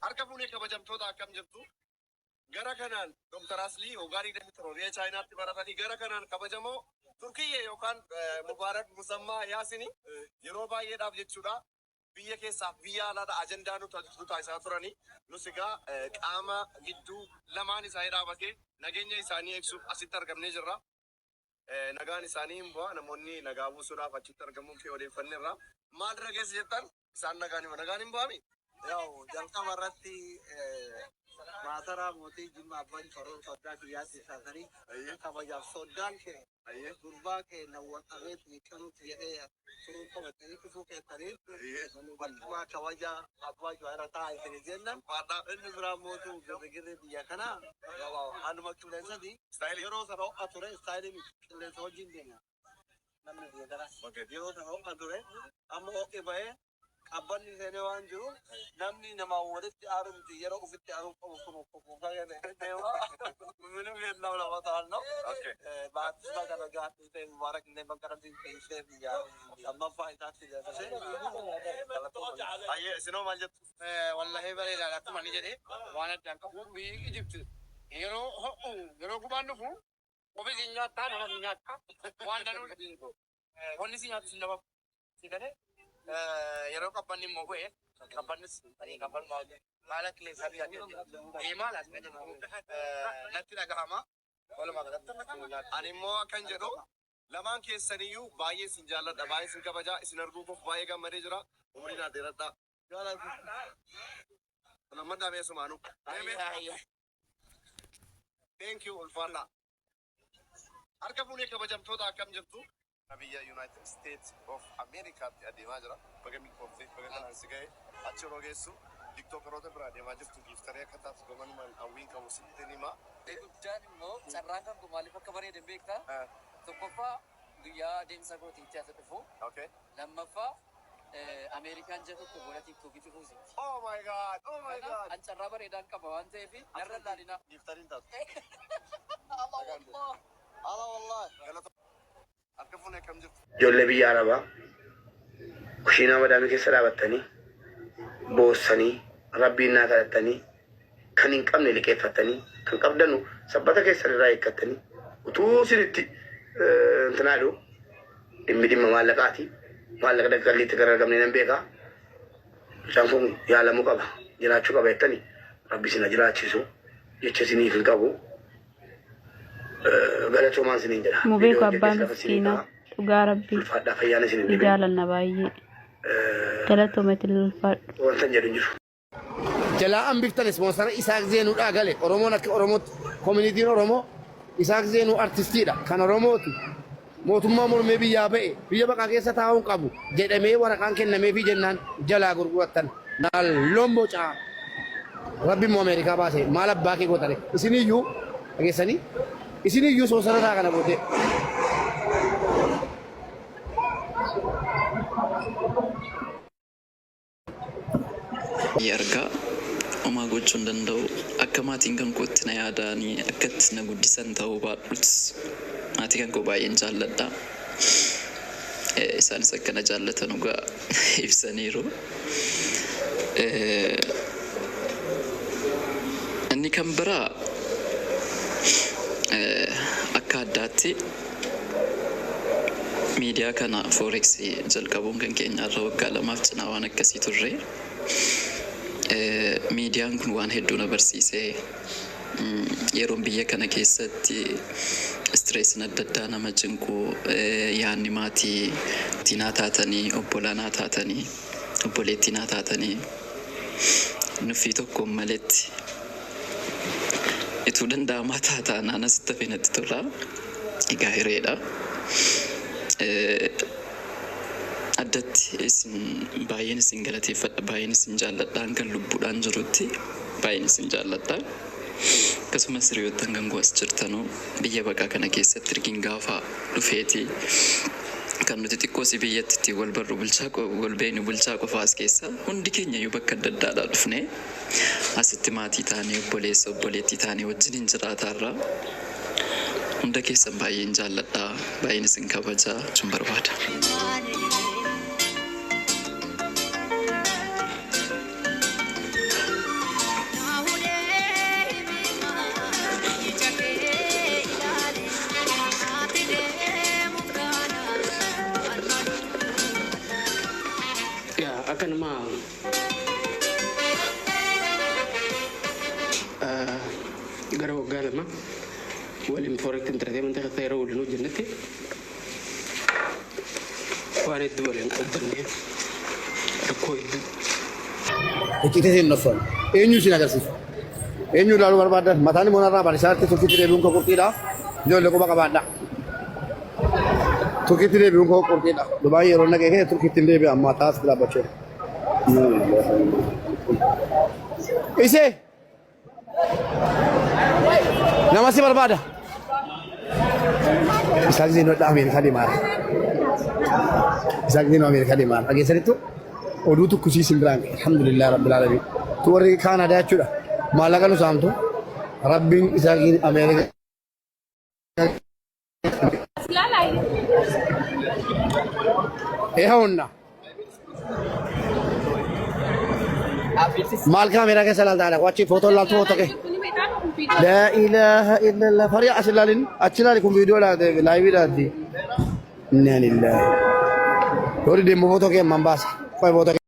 Harka fuunee kabajamtoota, akkam jirtu? Gara kanaan Dr. Aslii waggaa 27 biyya Chaayinaatti baratanii, gara kanaan kabajamoo Turkiyyee yookaan Mubaarak Musammaa Yaasini yeroo baay'eedhaaf jechuudha. Biyya keessaaf biyya alaadha ajandaa nu taasisaa turanii. Nus egaa qaama gidduu lamaan isaanii dhaabatee nageenya isaanii eegsuuf asitti argamnee jirra. Nagaan isaanii hin bu'a. Namoonni nagaa buusuudhaaf achitti argamuu kee odeeffanneerra. Maal irra geesse jettan isaan nagaan hima. Nagaan hin bu'aami? Yaa'u, jalqaba irratti maasaraa mootii Jimma Abbaan Faroo soddaa kiyyaatti isaasanii kabajaaf soddaan kee gurbaa kee nawwan qabeetti qanutti jedhee turuu qabatanii dhufuu keessanii barcumaa kabaja abbaa Jawaara taa'aa isin jennan. Inni biraa mootuu girrigirri biyya kanaa haaluma qilleensati yeroo sana ho'a ture, style qilleensa wajjin deema namni biyya kanaa. Yeroo sana ho'a ture, amma ho'i bahee qabbanni seenee waan jiru, namni namaa walitti aaru miti, yeroo ofitti aaruu qabu kun kufuusaa deema. ምንም የለም ለማለት ነው። በአዲስ ነገር ሙባረክ illee bakka rabbiin keessee biyya lammaffaa isaatti dabarsee. Ayyee, isinoo maal jettu? Wallahii bareedaadha, akkuma inni jedhe waan addaan qabu. Biyyi Ijipti yeroo ho'u, yeroo gubaan dhufu ofii si nyaattaa, nama si nyaattaa, waan danuu wanni si nyaatu si nama si galee. Yeroo qabbanni immoo bu'e, qabbannis qabbanuma haala qilleensaa biyya deemaa laata natti dhagahama walumaa galatti. Ani immoo akkan jedhu, lamaan keessaniyyuu baay'ee isin jaalladha, baay'ee isin kabajaa, isin arguu koof baay'ee gammadee jira. Umurii naa dheeradhaa. Lammadhaa beesumaanu. Thank you, ulfaadhaa. Harka fuunee kabajamtoota, akkam jirtu? Biyya United States of Americaatti adeemaa jira. Baga milkooftee, baga kanaan si ga'e. Achi yeroo geessu tiktookaroota bira adeemaa jirtu gifter akka taatu gamanumaan hawwiin qabu sitti hima. Guddaan immoo carraan kan kun maaliif akka bareedan beektaa? Tokkoffaa, guyyaa deemsa kootiitti as dhufu. Lammaffaa, Ameerikaan ji'a tokko booda TikTokii cufuu isitti. Oh my God! Oh my God! An carraa bareedaan qaba waan ta'eef narra laalina. Gifteriin taatu. Allah Allah. Ala wallahi. Galata. Harka fuunee, akkam jirtu? Ijoollee biyya Arabaa kushiinaa madaamii keessa dhaabattanii boossanii rabbiin naa kadhattanii, kan hin qabne liqeeffattanii, kan qabdanu sabbata keessan irraa eeggattanii, utuu isinitti intinaa jedhu, dhimmi dhimma maallaqaati. Maallaqa daqqalliitti gara argamne nan beekaa. Mucaan kun yaalamuu qaba, jiraachuu qaba jettanii, rabbi isin haa jiraachisu, jecha isiniif hin qabu. Galatoomaan isiniin jedha. Mubeeku Viidiyoo abbaa hojjedhees lafa isinii miskiinaa ka'a. dhugaa rabbii Ulfaadhaa, fayyaan isin hin ni dhibin. jaalanna baay'ee, galatoomati, ulfaadhu. Wanta hin jedhu hin jiru. Jalaa hambiftan sponsor Isaak Zeenuudhaa gale. Oromoon akka Oromootti, communityn Oromoo, Isaak Zeenuu artistiidha, kan Oromooti, mootummaa mormee biyyaa ba'e, biyya baqaa keessa taa'uun qabu jedhamee waraqaan kennameefii jennaan jalaa gurgurattan. Naal lombocaa rabbi immoo Ameerikaa baase. Maal abbaa kee gootare? Isiniyyuu dhageessanii, isiniyyuu sponsor isaa kana booddee. Argaa homaa gochuu hin danda'u. Akka maatiin kan kootti na yaadanii akkatti na guddisan ta'uu baadhus, maatii kan koo baay'een jaalladha. Isaanis akka na jaallatan dhugaa ibsaniiru. Inni kan biraa, akka addaatti miidiyaa kana forex jalqabuun kan keenya irra waggaa 2f cinaa waan akkasii turre. Miidiyaan kun waan hedduu na barsiise. Yeroon biyya kana keessatti stressiin adda addaa nama cinqu, yaanni maatii naa taatanii, obbolaa naa taatanii, obboleettii naa taatanii, nuffii tokkoon maletti ituu danda'amaa taataa naan asitti hafe natti tola. Egaa hireedha. Addatti isin baay'een isin galateeffadha, baay'een isin jaalladha, hangan lubbuudhaan jirutti baay'een isin jaalladha. Akkasumas hiriyoottan kan koo as jirtanuu, biyya baqaa kana keessatti ergin gaafa dhufeeti kan nuti xiqqoosii biyyatti ittiin wal barru, bulchaa wal beeknu bulchaa qofa. As keessa hundi keenya iyyuu bakka adda addaadhaa dhufnee asitti maatii taanee, obboleessa obboleettii taanee wajjin hin jiraataarra. Hunda keessan baay'een jaalladha, baay'een isin kabaja jechuun barbaada. lama waliin Forest Entertainment keessa yeroo waliin hojjennetti waan hedduu waliin qooddanne rakkoo hedduu. Icciitii isin dhossoon. Eenyu isin agarsiisu? Eenyu ilaaluu barbaadan? Mataan immoo narraa barisaa irratti Turkiitti deebi'uun koo qurxiidha. Ijoollee quba qabaadha. Turkiitti deebi'uun koo qurxiidha. Dubaay yeroo naqee kee Turkiitti hin deebi'a ammaa taas dhaabbachuu. Isee nama si barbaada. Isaaq Zeenoo dha Ameerikaa deemaa jira. Isaaq Zeenoo Ameerikaa deemaa jira. Dhageessanitti oduu tukkusii isin biraan ga'e. Alhamdulillah Rabbil Alamin. Tu warri Kaanaadaa jechuudha. Maallaqa nu saamtu. Rabbiin Isaaqiin Ameerikaa. Eehawunna. Maal kaameeraa keessa ilaaltaa dha? Achi footoo ilaaltu footoo kee. Laa ilaaha illallah. Fariyaa as ilaalin achi ilaali kun viidiyoo laate laayivii laatti. Innaa lillahi. Yoo dide immoo footoo kee ammaan baasa. Qoy footoo kee.